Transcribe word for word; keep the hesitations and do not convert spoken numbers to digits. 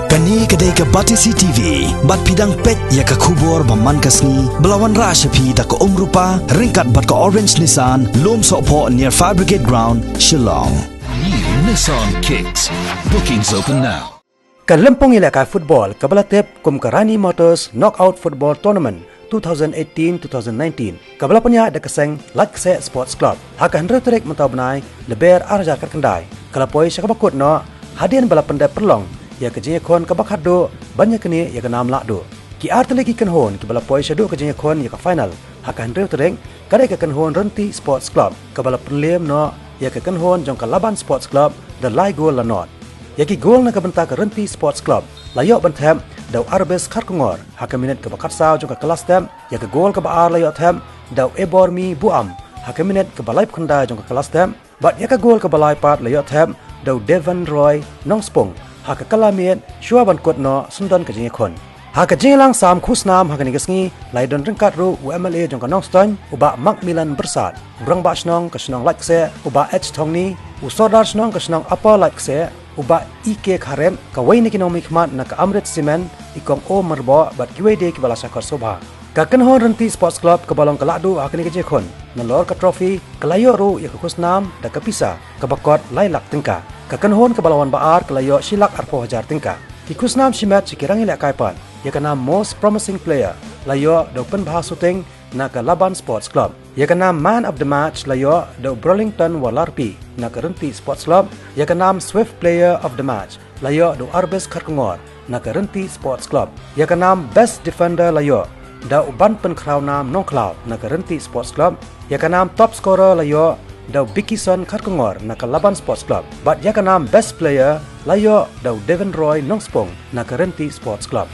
Kane ka dei ka Batesi T V, bad phi dang peit ïa ka khubor ba man ka sngi, ba la wanrah sha phi da ka Umrupa, ryngkat bad ka Orange Nissan, Lumsohphoh near Fire Brigade Ground, Shillong. New Nissan Kicks. Bookings open now. Ka lympung ïalehkai football kaba la tip kum ka Rani Motors Knockout Football Tournament two thousand eighteen two thousand nineteen, kaba la pynïaid da ka seng Laitkaseh Sports Club, ha ka hynriew tarik mynta u bnai Naiwieng arhajar khatkhyndai, ka la poi sha kaba kut noh, hadien ba la pyndep pynlong ïa ka jingïakhun kaba khatduh ban ïaknieh ïa ka nam lahduh. Ki artylli ki kynhun kiba la poi shaduh ka jingïakhun ïa ka final ha ka hynriew tarik, ka dei ka kynhun Rynti Sports Club, kaba la pynliem noh ïa ka kynhun jong ka Laban Sports Club da lai gol la nod. Ïa ki gol na ka bynta ka Rynti Sports Club la ïoh ban thep da u Arbis Kharkongor ha ka minit kaba khatsaw jong ka kylla step, ïa ka gol kaba ar la ïoh thep da u Ebormi Buam ha ka minit kaba laiphew khyndai jong ka kylla step, bad ïa ka gol kaba lai pat la ïoh thep da u Devon Roy Nongspung ha ka kylla miet shuwa ban kut noh syndon ka jingïakhun. Ha ka jingïalang sam khusnam ha kane ka sngi, la ïadon ryngkat ruh u M L A jong ka Nongstoiñ, u Bah Macmillan Byrsat, u Rangbah Shnong ka shnong Laitkaseh, u Bah H Thongni, u Sordar Shnong ka shnong Upper Laitkaseh, u Bah E K Kharep, kawei na ki nongmihkhmat na ka Amrit Cement, i Kong O Myrboh, bad kiwei de kiba la shah khot sngewbha. Ka kynhun Rynti Sports Club kaba long ka lahduh ha kane ka jingïakhun, nalor ka trophy, ka la ïoh ruh ïa ka khusnam da ka pisa kaba kot lai lak tyngka. Ka kynhun kaba la wan ba ar ka la ïoh shi lak arphew hajar tyngka. Ki khusnam shimet sha ki rangïalehkai pat, ïa ka nam Most Promising Player la ïoh da u Pynbha Suting na ka Laban Sports Club. Ïa ka nam Man of the Match la ïoh da u Burlington Walarpi na ka Rynti Sports Club. Ïa ka nam Swift Player of the Match la ïoh da u Arbis Kharkongor na ka Rynti Sports Club. Ïa ka nam Best Defender la ïoh da u ban pynkhraw nam Nongkhlaw na ka Rynti Sports Club. Ïa ka nam Top Scorer la ïoh da u Bikison Kharkongor na ka Laban Sports Club. Bad ïa ka nam Best Player la ïoh da u Devon Roy Nongspung na ka Rynti Sports Club.